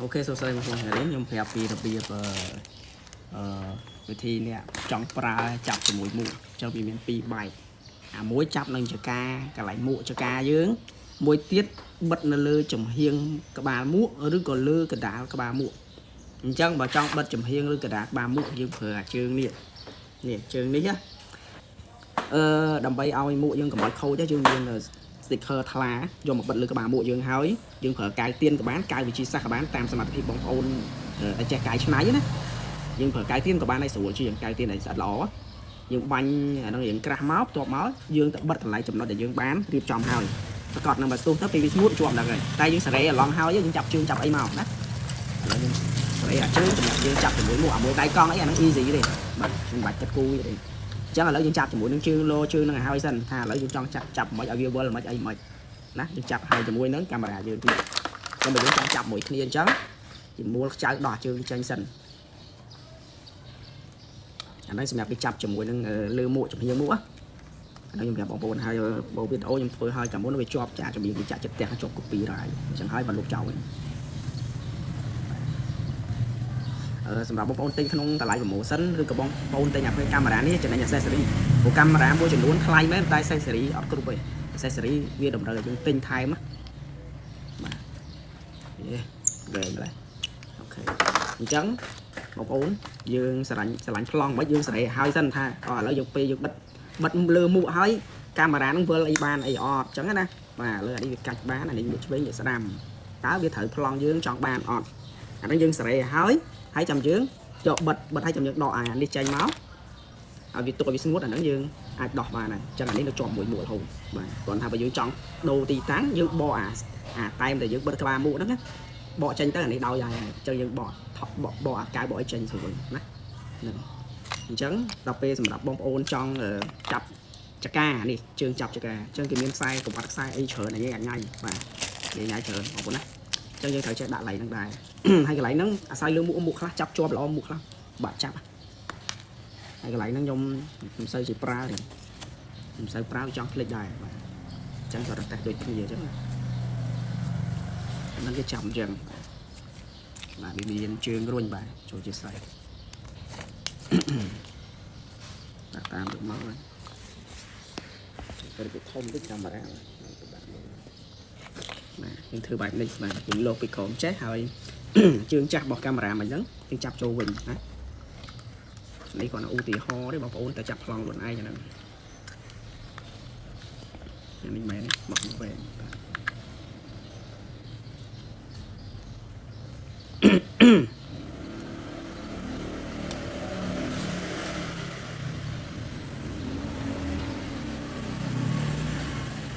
OK សួស្តីបងប្អូនថ្ងៃនេះខ្ញុំប្រាប់ពីរបៀបអឺវិធីអ្នកចង់ប្រើចាប់ជាមួយមួកអញ្ចឹងវាមានពីរបែបអាមួយចាប់នឹងចកាកន្លែងមួកចកាយើង មួយទៀតបិទនៅលើចំហៀងក្បាលមួកឬក៏លើកណ្ដាលក្បាលមួកអញ្ចឹងបើចង់បិទចំហៀងឬកណ្ដាលក្បាលមួកយើងប្រើអាជើងនេះនេះជើងនេះណាដើម្បីឲ្យមួកយើងកុំឲ្យខូចយើងមាន sticker ថ្លាយកមកបិទលើក្បាលមួកយើងហើយយើងប្រើកាវទៀនក៏បានកាវវិទ្យាសាស្ត្រក៏បានតាមសមត្ថភាពបងប្អូនដែលចេះកាយឆ្នៃណាយើងប្រើកាវទៀនក៏បានដែរស្រួលជាងកាវទៀនដែលស្អិតល្អយើងបាញ់អាហ្នឹងរៀងក្រាស់មកបន្ទាប់មកយើងទៅបិទកន្លែងចំណុចដែលយើងបានរៀបចំហើយប្រកាសនឹងបើស្ទុះទៅពេលវាស្ងួតជាប់ហ្នឹងហើយតែយើងសេរីអាឡងហើយយើងចាប់ជើងចាប់អីមកណាឥឡូវយើងសេរីអាជើងសម្រាប់យើងចាប់ជាមួយមួកអាមួយដៃកង់អីអាហ្នឹង easy ទេបាទខ្ញុំមិនបាច់គិតគូរទេអញ្ចឹងឥឡូវយើងចាប់ជាមួយនឹងជើងលោជើងហ្នឹងឲ្យហើយសិនថាឥឡូវយើងចង់ចាប់ចាប់មិនឲ្យវាវិលមិនអីមិនណាយើងចាប់ហើយជាមួយនឹងកាមេរ៉ាយើងទៀតតែបើយើងចង់ចាប់មួយគ្នាអញ្ចឹងជាមូលខ្ចៅដោះជើងចេញសិនអានេះសម្រាប់គេចាប់ជាមួយនឹងលើមួកចំហៀងមួកអានេះខ្ញុំប្រាប់បងប្អូនហើយបើវីដេអូខ្ញុំធ្វើហើយកាលមុនវាជាប់ចាជំនាញវាចាក់ចិត្តផ្ទះជាប់ copy ហើយអញ្ចឹងហើយបានលុបចោលវិញសម្រាប់បងប្អូនទិញក្នុងតម្លៃ promotion ឬក៏បងប្អូនទិញអាកាមេរ៉ានេះចំណេញ accessory ព្រោះកាមេរ៉ាមួយចំនួនថ្លៃមែនតែ accessory អត់គ្រប់ទេ accessory វាតម្រូវឲ្យយើងទិញថែមណាបាទយេវែងម្ល៉េះ OK អញ្ចឹងបងប្អូនយើងស្រឡាញ់ស្រឡាញ់ប្លង់មិនយើងសេរីឲ្យសិនថាឥឡូវយើងពេលយើងបិទបិទលើមួកហើយកាមេរ៉ានឹងវិលអីបានអីអត់អញ្ចឹងណាបាទលើអានេះវាកាច់បានអានេះវាឆ្វេងវាស្ដាំតើវាត្រូវប្លង់យើងចង់បានអត់អានេះយើងសេរីឲ្យហើយចាំយើងយកបិទបិទឲ្យចាំយើងដកអានេះចេញមកឲ្យវាទុកឲ្យវាស្ងួតអាហ្នឹងយើងអាចដោះបានហើយអញ្ចឹងអានេះនៅជាប់មួយមួករហូតបាទគ្រាន់ថាបើយើងចង់ដូរទីតាំងយើងបកអាអាតែមដែលយើងបិទក្បាលមួកហ្នឹងណាបកចេញទៅអានេះដោយហើយអញ្ចឹងយើងបកថក់បកបកអាកាយបកឲ្យចេញស្រួលណាហ្នឹងអញ្ចឹងដល់ពេលសម្រាប់បងប្អូនចង់ចាប់ចកានេះជើងចាប់ចកាអញ្ចឹងគេមានខ្សែកំបាត់ខ្សែអីច្រើនញ៉ៃញ៉ៃបាទញ៉ៃញ៉ៃច្រើនបងប្អូនណាអញ្ចឹងយើងត្រូវចេះដាក់ឡៃហ្នឹងដែរហើយកន្លែងហ្នឹងអាស្រ័យលើមួកមួកខ្លះចាប់ជាប់ល្អមួកខ្លះបាក់ចាប់ហើយកន្លែងហ្នឹងខ្ញុំមិនសូវជាប្រើទេមិនសូវប្រើវាចង់ភ្លេចដែរបាទអញ្ចឹងគាត់តែដូចគ្នាអញ្ចឹងណាហ្នឹងគេចាប់អញ្ចឹងបាទវាមានជើងរុញបាទចូលជាស្រ័យដាក់តាមទៅមកហើយទៅវាធំតិចកាមេរ៉ាបាទយើងធ្វើបែបនេះបាទយើងលោកពីក្រោមចេះហើយជើងចាស់របស់កាមេរ៉ាមិនហ្នឹងយើងចាប់ចូលវិញណានេះគាត់ឧទាហរណ៍ទេបងប្អូនតែចាប់ប្លង់ខ្លួនឯងហ្នឹងនេះមែនមកវែងបាទ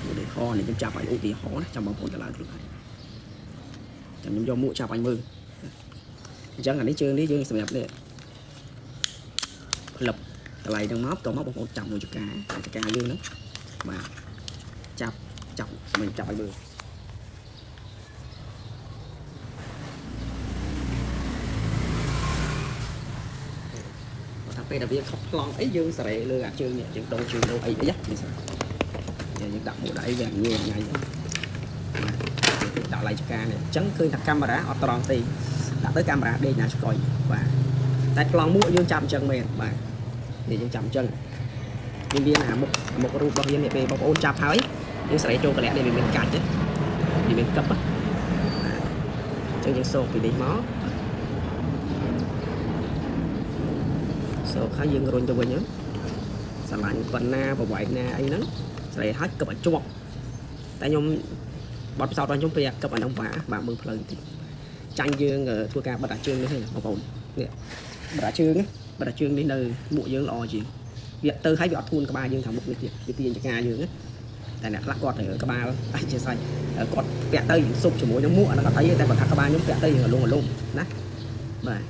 ឧទាហរណ៍នេះខ្ញុំចាប់ឲ្យឧទាហរណ៍ណាចាំបងប្អូនទៅឡើងខ្លួនឯងចាំខ្ញុំយកមួកចាប់ឲ្យមើលអញ្ចឹងអានេះជើងនេះយើងសម្រាប់នេះផ្លឹបកន្លែងហ្នឹងមកតមកបងប្អូនចាប់មួយចកាចកាយើងហ្នឹងបាទចាប់ចាប់មិនចាប់ឲ្យមើលថាពេលដែលវាខុសប្លង់អីយើងសេរីលើអាជើងនេះយើងដូរជើងដូរអីអីណាយើងដាក់មួកដាក់អីវាញ៉ៃញ៉ៃដាក់ឡៃចកានេះអញ្ចឹងឃើញថាកាមេរ៉ាអត់ត្រង់ទេដាក់ទៅកាមេរ៉ាដេកណាឆ្កុយបាទតែប្លង់មួកយើងចាប់អញ្ចឹងមែនបាទនេះយើងចាប់អញ្ចឹងវាមានអាមុខមុខរូបរបស់យើងនេះពេលបងប្អូនចាប់ហើយយើងសេរីចូលកលៈនេះវាមានកាច់ទេវាមានកឹបបាទអញ្ចឹងយើងសោកពីនេះមកសោកហើយយើងរុញទៅវិញហ្នឹងស្រឡាញ់ប៉ុណ្ណាប្រវែងណាអីហ្នឹងសេរីហើយកឹបឲ្យជាប់តែខ្ញុំបត់ផ្សោតរបស់ខ្ញុំពេលកឹបអាហ្នឹងបាទមើលផ្លូវបន្តិចចាញ់យើងធ្វើការបិទអាជើងនេះហ្នឹងបងប្អូននេះបិទអាជើងបិទអាជើងនេះនៅមួកយើងល្អជាងវាទៅឲ្យវាអត់ធួនក្បាលយើងខាងមុខនេះទៀតវាទាញចកាយើងណាតែអ្នកខ្លះគាត់ត្រូវក្បាលអីជាសាច់គាត់ពាក់ទៅយើងស៊ុបជាមួយនឹងមួកអាហ្នឹងអត់អីទេតែគាត់ថាក្បាលខ្ញុំពាក់ទៅយើងលងលងណាបាទ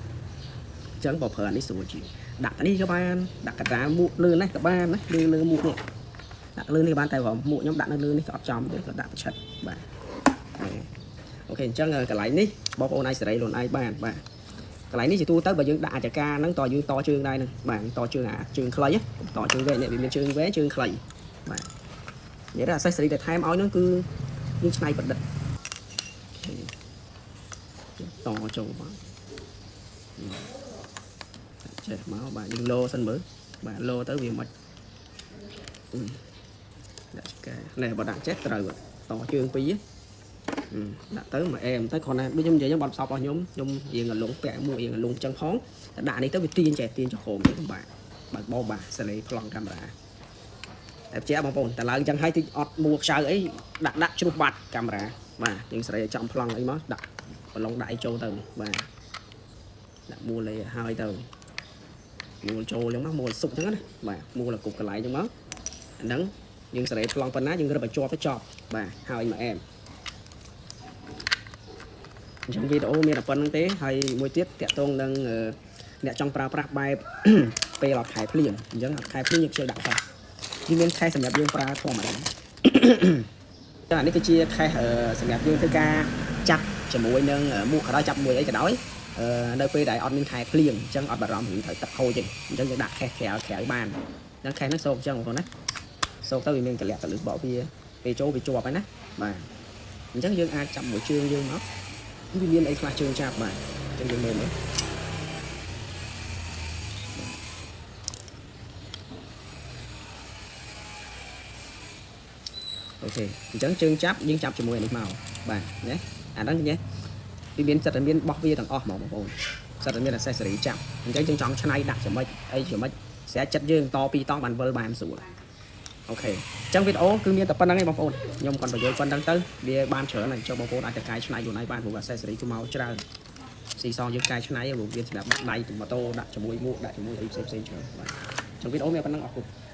អញ្ចឹងបើប្រើអានេះស្រួលជាងដាក់នេះក៏បានដាក់កតាមួកលើនេះក៏បានណាលើលើមួកនេះដាក់លើនេះក៏បានតែបើមួកខ្ញុំដាក់នៅលើនេះក៏អត់ចំទេក៏ដាក់ប្រឆិតបាទ OK អញ្ចឹងកន្លែងនេះបងប្អូនអាចសេរីខ្លួនឯងបានបាទកន្លែងនេះជាទូទៅបើយើងដាក់អាចការហ្នឹងតយើងតជើងដែរហ្នឹងបាទតជើងអាជើងខ្លីកុំតជើងវែងនេះវាមានជើងវែងជើងខ្លីបាទនិយាយទៅ accessory ដែលថែមឲ្យហ្នឹងគឺយើងច្នៃប្រឌិត តចូលមកចេះមកបាទយើងលោសិនមើលបាទលោទៅវាមិនដាក់ឆ្កែនេះបើដាក់ចេះត្រូវតជើងពីរដាក់ទៅមកអែមទៅគ្រាន់តែដូចខ្ញុំនិយាយហ្នឹងបាត់ផ្សោតរបស់ខ្ញុំខ្ញុំរៀងលងពាក់មួករៀងលងចឹងផងតែដាក់នេះទៅវាទាញចេះទាញចក្រមទៅបាទបើកបោបាទសលេប្លង់កាមេរ៉ាតែជាបងប្អូនតែឡើងចឹងហើយតិចអត់មួខ្ចៅអីដាក់ដាក់ជ្រុះបាត់កាមេរ៉ាបាទយើងស្រីឲ្យចំប្លង់អីមកដាក់ប្រឡងដាក់អីចូលទៅបាទដាក់មួលអីហើយទៅមួលចូលចឹងមកមួលសុកចឹងណាបាទមួលឲ្យគ្រប់កន្លែងចឹងមកអាហ្នឹងយើងសេរីប្លង់ប៉ុណ្ណាយើងរឹបឲ្យជាប់ទៅចប់បាទហើយមកអែមអញ្ចឹងវីដេអូមានតែប៉ុណ្្នឹងទេហើយមួយទៀតតាក់ទងនឹងអ្នកចង់ប្រើប្រាស់បែប ពេលអត់ខែភ្លៀងអញ្ចឹងអត់ខែភ្លៀងយើងខ្ជិលដាក់ខោវាមាន case សម្រាប់យើងប្រើធម្មតាចឹងអានេះគឺជា case សម្រាប់យើងធ្វើការចាប់ជាមួយនឹងមួកក៏ដោយចាប់មួយអីក៏ដោយនៅពេលដែលអត់មានខែភ្លៀងអញ្ចឹងអត់បារម្ភរឿងត្រូវទឹកខូចទេអញ្ចឹងយើងដាក់ case ក្រៅក្រៅបានអញ្ចឹង case ហ្នឹងសោកអញ្ចឹងបងប្អូនណាសោកទៅវាមានកលៈកលឹះបកវាពេលចូលវាជាប់ហើយណាបាទអញ្ចឹងយើងអាចចាប់មួយជើងយើងមកវាមានអីខ្លះជើងចាប់បាទអញ្ចឹងយើងមើលមើល OK អញ្ចឹងជើងចាប់យើងចាប់ជាមួយអានេះមកបាទណាអាហ្នឹងញ៉េវាមានសិតតែមានបោះវាទាំងអស់ហ្មងបងប្អូនសិតតែមាន accessory ចាប់អញ្ចឹងយើងចង់ឆ្នៃដាក់ចំណុចអីចំណុចស្រាប់ចិត្តយើងតពីរតង់បានវិលបានស្រួល OK អញ្ចឹងវីដេអូគឺមានតែប៉ុណ្្នឹងឯងបងប្អូនខ្ញុំគាត់បញ្យល់ប៉ុណ្្នឹងទៅវាបានច្រើនហើយចុះបងប្អូនអាចទៅកែច្នៃខ្លួនឯងបានព្រោះ accessory គឺមកច្រើនស៊ីសងយើងកែច្នៃព្រោះវាសម្រាប់ដាក់ដៃម៉ូតូដាក់ជាមួយមួកដាក់ជាមួយអីផ្សេងផ្សេងច្រើនបាទអញ្ចឹងវីដេអូមានប៉ុណ្្នឹងអរគុណ។